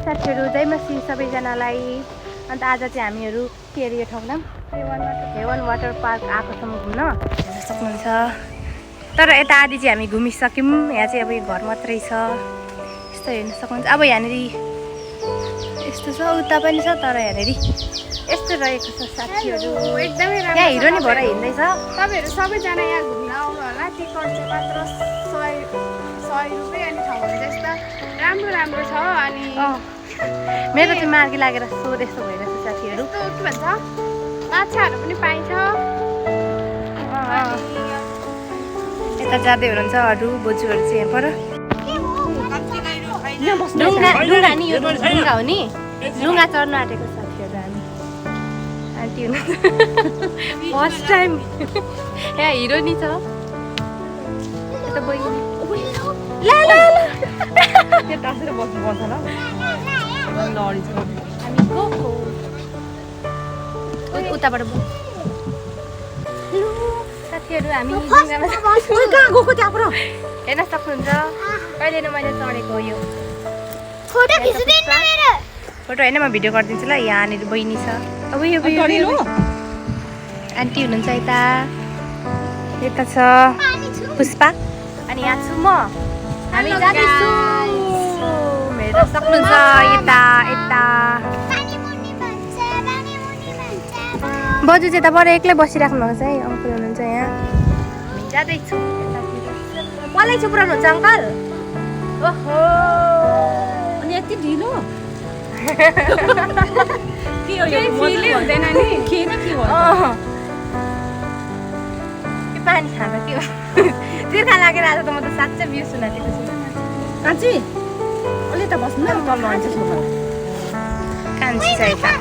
साथीहरू, जय मसी सबैजनालाई। अन्त आज चाहिँ हामीहरू के अरे यो ठाउँमा हेवन वाटर पार्क आएको छौँ घुम्न, हेर्न सक्नुहुन्छ। तर यता आदि चाहिँ हामी घुमिसक्यौँ। यहाँ चाहिँ अब यो घर मात्रै छ, यस्तो हेर्न सक्नुहुन्छ। अब यहाँनिर यस्तो छ, उता पनि छ, तर यहाँनिर यस्तो रहेको छ साथीहरू। एकदमै राम्रो। यहाँ हिरो नि भएर हिँड्दैछ। तपाईँहरू सबैजना यहाँ घुम्न आउनु होला। टिकट चाहिँ मात्र 100 रुपियाँ अनि ठाउँहरू त्यस्तो राम्रो राम्रो छ। अनि मेरो चाहिँ मार्गी लागेर सोध यस्तो भइरहेछ साथीहरू। यस्तो के भन्छ माछाहरू पनि पाइन्छ। यता जाँदै हुनुहुन्छ अरू बोजूहरू चाहिँ यहाँ पर। ढुङ्गा नि यो ढुङ्गा हो नि, ढुङ्गा चढ्नु आँटेको साथीहरू हामी। आन्टी हुनु फर्स्ट टाइम यहाँ हिरो नि छ। यता बहिनी ला ला त्यो टाँसेर बस्नुपर्छ ल। हामी गएको उताबाट साथीहरू हामी ढुङ्गामा कहाँ गएको त्यहाँबाट हेर्न सक्नुहुन्छ। कहिले न मैले चढेको यो फोटो खिच्दिन मेरो। फोटो होइन, म भिडियो गरिदिन्छु ल। यहाँनिर बहिनी छ, अब यो आन्टी हुनुहुन्छ। यता यता छ पुष्पा, अनि यहाँ छु म। हामी जाँदैछौँ, हेर्न सक्नुहुन्छ। यता यता बजू चाहिँ यताबाट एक्लै बसिराख्नु भएको छ है, अङ्कल हुनुहुन्छ यहाँ। हामी जाँदैछौँ। कसलाई चुप्राउनुहुन्छ अङ्कल? ओहो, अनि यति ढिलो के हो यो फिलै हुँदैन नि। के न के हो के पानी खाँदा के हो तिर्खा लागेर आज त म त साँच्चै बिउ सुनाएको छु। कान्छी अलि त बस्नु न, तल हुन्छ सोफा कान्छी छ यता।